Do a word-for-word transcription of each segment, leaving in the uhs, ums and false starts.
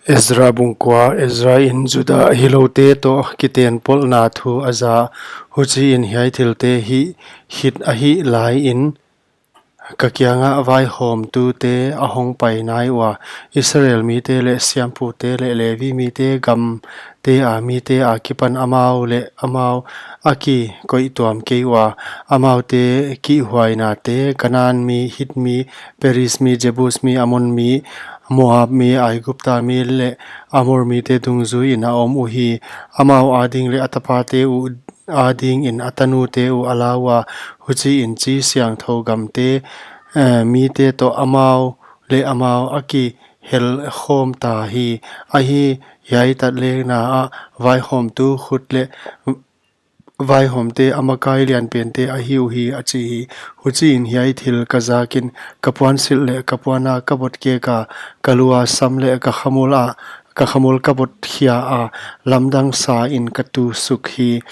Ezra bung kua. Ezra in Juda hiloute toh kitenpolhna thu a za. Huchiin hiai thilte hih khit ahih laiin, ka kiangah vaihawmtute a hongpai nai ua, Israel mite leh siampute leh Levi mite, gamte a mite akipan amau leh amau a kikoihtuam kei ua, amaute kihhuainate, Kanan mi, Hit mi, Periz mi, Jebus mi, Amon mi, Moab mi, Aigupta mi leh Amor mite dungjuiin a om uhi. Amau ading leh a tapate uh adingin a tanute uh a la ua, huchiin chi siangthou gamte, eh, mite toh amau leh amau a kihel khawm ta hi. Ahi, hiai tatlekna ah vaihawmtu khut leh vaihawmte a makai lianpente ahi uhi, a chi hi. Huchiin hiai thil ka zakin, ka puansilh leh ka puanak ka botkek a, ka lu a sam leh ka khamul a, ka khamul ka botkhia a, lamdang sain ka tu suk hi.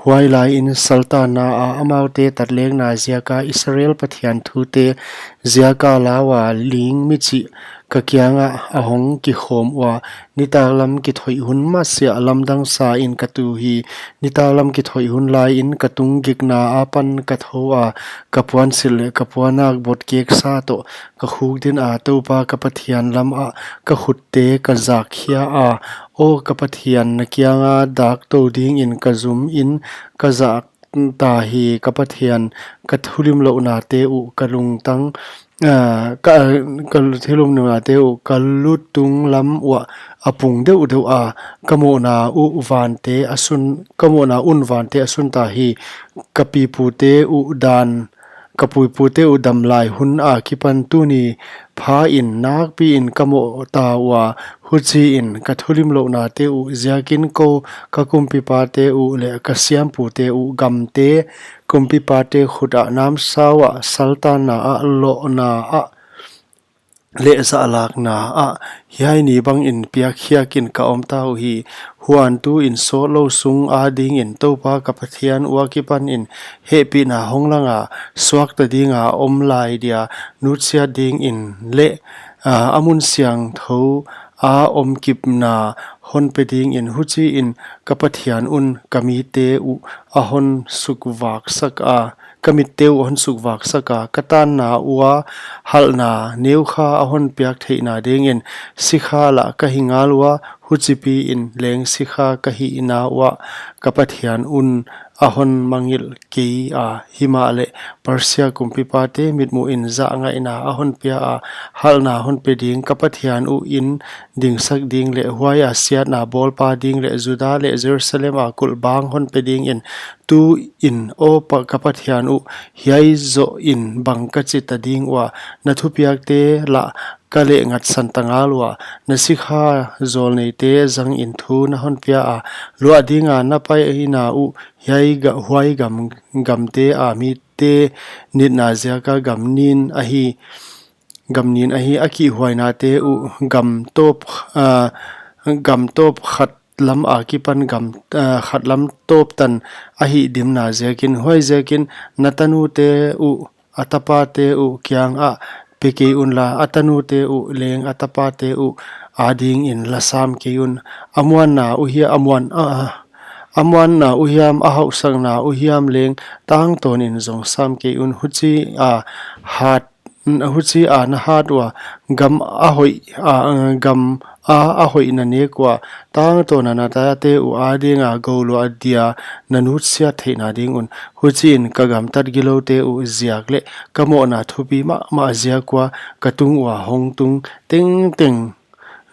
Huai laiin saltanna a amaute tatlekna ziaka Israel Pathian thute ziaka la ua ling mi chih ka kiangah a hong kikhawm ua, nitaklam kithoih hun masiah lamdang sain ka tu hi. Nitaklam kithoih hun laiin ka tunggikna apan ka thou a, ka puansilh leh ka puanak botkek sa toh ka khukdin a, Toupa ka Pathian lam ah ka khutte ka zakkhia a. Aw ka Pathian, na kianga dak tou dingin ka zumin ka zak ta hi. Ka Pathian, ka thulimlouhnate uh ka lungtang, ah, ka, ka thulimlouhnate uh ka lutung lam uah a pung deuhdeuh a, ka mohna uh vante a sun, ka mohna un vante a sun ta hi. Ka pipute uh dan, ka pipute uh damlai hun akipan tuni phain nakpiin ka moh ta ua, huchiin ka thulimlouhnate uh ziakin kou ka kumpipate uh leh ka siampute uh gamte, kumpipate khut ah namsau ah saltanna ah lohna ah leh zahlakna ah hiai ni bangin piakkhiakin ka om ta uhi. Huan tuin sawtlou sung adingin Toupa ka Pathian uah kipanin hehpihna hong langa, suakta dinga om lai dia nutsiat dingin leh, ah, a mun siangthou a omkipna hon pe dingin, huchiin ka Pathian un ka mite uh a hon sukvaksak a, ka mitte uh a hon sukvaksak a, ka tanna ua halhna neukha a hon piak theihna dingin, sikha lah ka hi ngal ua, huchipiin leng sikha ka hihna uah ka Pathian un a hon mangngilh kei a. Himahleh Persia kumpipate mitmuhin zahngaihna a hon pia a, halhna hon pe ding, ka Pathian uh in dingsak ding leh huaia siatna bawlpa ding leh Juda leh Jerusalem a kulhbang hon pe dingin, tuin aw pa ka Pathian uh, hiai zohin bang ka chi ta ding ua, na thupiakte lah ka lehngatsan ta ngal ua, na sikha zawlneite zangin thu na hon pia a, luah dinga na paina uh hiai ga, huai gam, gamte a mite nitna ziaka gam nin ahi, gam nin ahi, a kihhuainate uh gam tawp, ah, gam tawp khat lam akipan gam, ah, khat lam tawp tan a hih dimna ziakin, huaiziakin na tanute uh a tapate uh kiangah pe kei unla, a tanute uh leng a tapate uh adingin la sam kei un. A muanna uh hia, a muan, ah, a muanna uh hiam, a hauhsakna uh hiam leng tangtawnin zong sam kei un. Huchia hat, huchia na hat ua, gam a hoih, ah, gam a, a hoih na nek ua, tangtawna na tate uh adinga gouluah dia na nutsiat theihna ding un. Huchiin ka gamtat giloute uh ziak leh ka mohna thupi mahmah ziak ua ka tung ua hong tung tengteng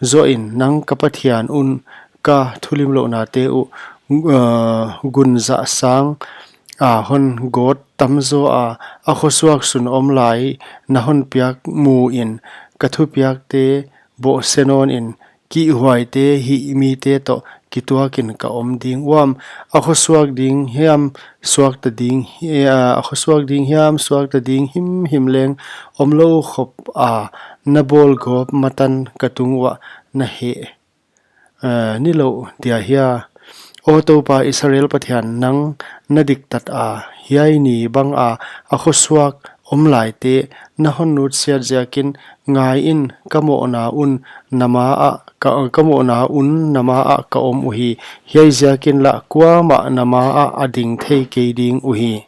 zohin, nang ka Pathian un ka thulimlouhnate uh, uh, gunzah sang a hon gawt tamzaw a, a khosuak sun om lai na hon piak muin, ka thupiakte bohse nawnin, kihhuaite hih mite toh kituakin ka om ding uam? A khosuak ding hiam, suakta ding hi-, a, a khosuak ding hiam, suakta ding himhim leng omlou khop a, na bawlgawp matan ka tung uah na heh, a, nilouh dia hia? Aw Toupa Israel Pathian, nang na diktat a, hiai ni banga a khosuak omlaite na hon nutsiat ziakin, ngaiin, ka mohna un na maah ka, ka mohna un na maah ka om uhi; hiai ziakin lah kuamah na maah a ding theikei ding uhi.